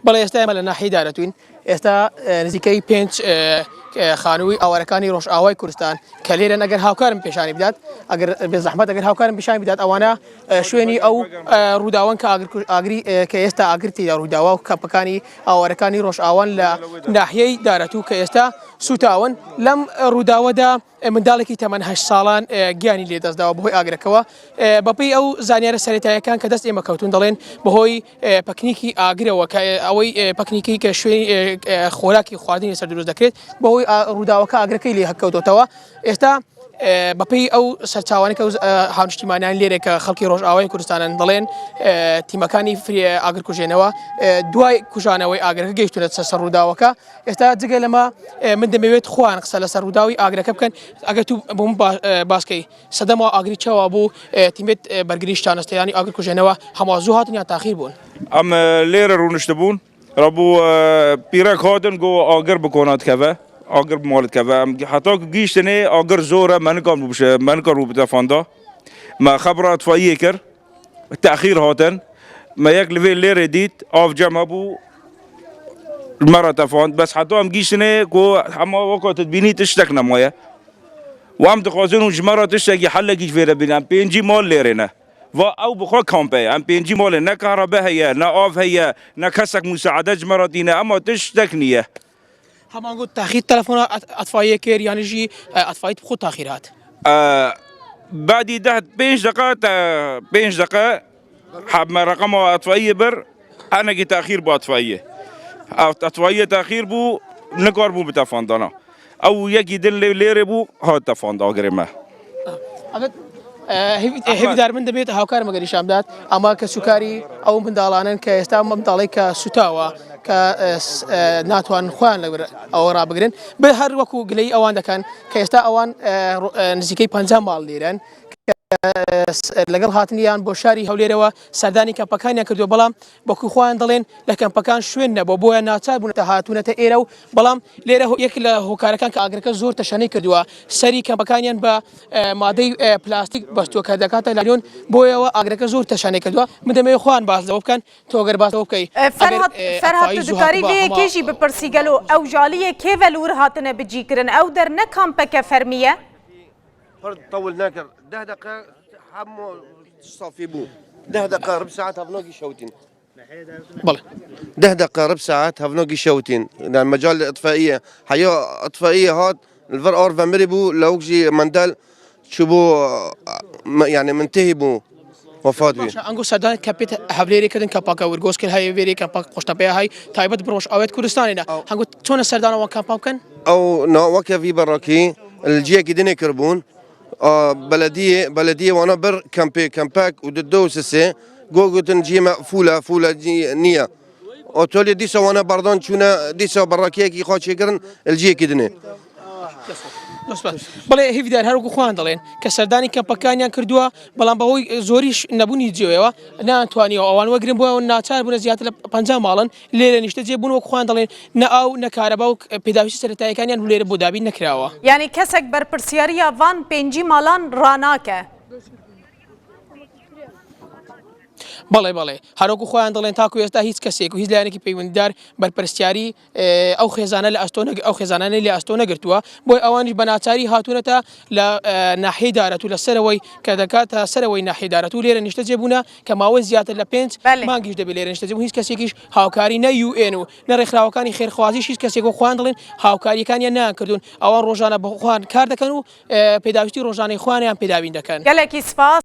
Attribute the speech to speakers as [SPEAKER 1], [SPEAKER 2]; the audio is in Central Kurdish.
[SPEAKER 1] بەڵێ ئێستا ئێمە لە ناحیەی دارەتوین ئێستا نزیکەی پێنج خانووی ئاوارەکانی ڕۆژئاوای کوردستان کە لێرەن ئەگەر هاوکارم پێشانی بدات ئەگەر بێزەحمەت ئەگەر هاوکارم پیشانی بدات ئەوانە شوێنی ئەو ڕووداوەن کە ئاگری کە ئێستا ئاگر تێدا ڕووداوە و کەمپەکانی ئاوارەکانی ڕۆژئاوان لە ناحیەی دارەتوو کە ئێستا سوتاون لەم ڕووداوەدا منداڵێکی تەمەن هەشت ساڵان گیانی لێدەستداوە بەهۆی ئاگرەکەوە بەپێی ئەو زانیارە سەرەتایەکان کە دەست ئێمە کەوتون دەڵێن بەهۆی پەکنیکی ئاگرەوە کە ئەوەی پەکنیکی کە شوێنی خۆراکی خواردنی لەسەر دروست دەکرێت بەهۆی ڕووداوەکە ئاگرەکەی لێ هەکەوتۆتەوە ئێستا بەپێی ئەو سەرچاوانەی کە هاونیشتیمانیان لێرە کە خەڵکی ڕۆژئاوای کوردستانن دەڵێن تیمەکانی فریە ئاگرکوژێنەوە دوای کوژانەوەی ئاگرەکە گەیشتونەتە سەر ڕووداوەکە ئێستا جگە لەمە من دەمەوێت خۆیان قسە لەسەر ڕووداوی ئاگرەکە بکەن ئەگەر تو بۆم باسکەی سەدەما ئاگری چاوا بوو تیمێت بەرگری شتانستیانی ئاگر کوژێنەوە هەما زوو هاتن یان تاخیر بوون
[SPEAKER 2] ئەم لێرە ڕوونشتە بوون ڕەبوو پیرەک هاتن گۆ ئاگر بکۆنات کەوە ئاگر بماڵت کەوە ئەم حتا گیشتنێ ئاگر زۆرە منکان بوو منکان ڕوو بتەفاندا ما خبرات فاییە کرد تاخیر هاتن مە یەک لەوێ لێرێ دیت ئاف جەم هەبوو مەرە تەفاند بەس حتا ئەم گیشتنێ کو هەما وەکا تدبینی تشتێک نەمایە وام دخوازن و ژمەرە تشتێکی حەلێکیش فێرە بین ئەم پێنجی ماڵ لێرێنە و ئەو بخۆ کامپەیە ئەم پێنجی ماڵێ نە کەهرەبە هەیە نە ئاف هەیە نە کەسێک مساعدە ژمەرە دینە ئەما تشتێک نییە.
[SPEAKER 1] هەمان گوت تاخیر تەلەفۆنە ئەتفاییە کرد یانیژی ئەتفایت خۆ تاخیر هات.
[SPEAKER 2] بعدی ده پێنج دقە تا پێنج دقە حب رقم ئەتفاییە بر ئەنەکی تاخیر بۆ ئەتفاییە ئەتفاییە تاخیر بوو نکار بوو بتەفاندانا ئەو یەکی دن لێ لێرێ بوو هات تەفاند ئاگرێ مە.
[SPEAKER 1] هێویدار من دەبێت هاوکارم ئەگەر نیشان بدات ئەمە کە سوکاری ئەو منداڵانن کە ئێستا منداڵی کە سوتاوە کە ناتوان خۆیان لەبەر ئەوە ڕابگرن بە هەر وەکو گلەی ئەوان دەکەن کە ئێستا ئەوان نزیکەی 50 ماڵ لێرەن لەگەڵ هاتنیان بۆ شاری هەولێرەوە سەردانی کەمپەکانیان کردو بەڵام وەکو خۆیان دەڵێن لە کەمپەکان شوێن نەبووە بۆیە ناچار بوونەتە هاتوونەتە ئێرە و بەڵام لێرە یەک لە هۆکارەکان کە ئاگرەکە زۆر تەشەنەی کردووە سەری کەمپەکانیان بە مادەی پلاستیک بەستووە کە دەکاتە لالیۆن بۆیەوە ئاگرەکە زۆر تەشەنەی کردووە من دەمەوێت خۆیان باس لەوە بکەن تۆ گەر باس لەوە بکەی
[SPEAKER 3] فەرهاد فەرهاد تو دکاری vê yekê jî bipirsî gelo ew ji aliyê kê ve li wir hatine bicîkirin ew der ne kampeke fermî ye?
[SPEAKER 4] Pir tewil nekir. Deh deqe hemû safî bû. Deh deqe rib saet hevnagî şewitîn.
[SPEAKER 1] Bale.
[SPEAKER 4] Deh deqe rib saet hevnagî şewitîn. Yani mecal itfaiye. Heya itfaiye hat li vir ar vemirî bû lewik jî mendel çûbû yani mintehî bû. Wefat bî.
[SPEAKER 1] Başa ango serdan kepê Hevlêrê kirin kempaka Wirgoz kir heye vêrê kempak Qoştepeya hay taybet bi Rojavayê Kurdistanê ne. Ango çone serdana wan kampa bikin?
[SPEAKER 4] Ew na weke vî berakî li ciyekî dinê kiribûn. Belediyê belediyê wana bir kempê kempek û di du sisê got gotin ciyê me fûl e fûl e cî niye. Otolê dîsa wana berdan çûne dîsa berakiyekî xwe çêkirin li ciyekî dinê.
[SPEAKER 1] بەڵێ هیویدار هەروەکو خۆیان دەڵێن کە سەردانی کەمپەکانیان کردووە بەڵام بەهۆی زۆریش نەبوونی جێوەوە ناتوانیەوە ئەوان وەگرن بۆیان ناچار بوونە زیاتر لە 50 ماڵن لێرە نیشتەجێ بوون وەک خۆیان دەڵێن نە ئاو نە کارەبا و پێداویستی سەرەتاییەکانیان لێرە بۆ دابین نەکراوە.
[SPEAKER 3] یانی کەسێک بەرپرسیارییا ڤان پێنجی ماڵان ڕاناکە.
[SPEAKER 1] بەڵێ بەڵێ هەروەکو خۆیان دەڵێن تاکو ئێستا هیچ کەسێک و هیچ لایەنێکی پەیوەندیدار بەرپرسیاری ئەو خێزانە لە ئەستۆ ئەو خێزانانەی لە ئەستۆ نەگرتووە بۆی ئەوانیش بە ناچاری هاتوونەتە لە ناحیەی دارەتوو لە سەرەوەی کە دەکاتە سەرەوەی ناحیەی دارەتوو لێرە نیشتەجێ بوونە کە ماوەی زیاتر لە پێنج مانگیش دەبێت لێرە نیشتەجێ بوون هیچ کەسێکیش هاوکاری نە یو ئێن و نە ڕێکخراوەکانی خێرخوازیش هیچ کەسێک وەک خۆیان دەڵێن هاوکاریەکانیان نەیان کردوون ئەوان ڕۆژانە بە خۆیان کار دەکەن و پێداویستی ڕۆژانەی خۆیانیان پێدابین دەکەن.
[SPEAKER 3] گەلێکی سپاس.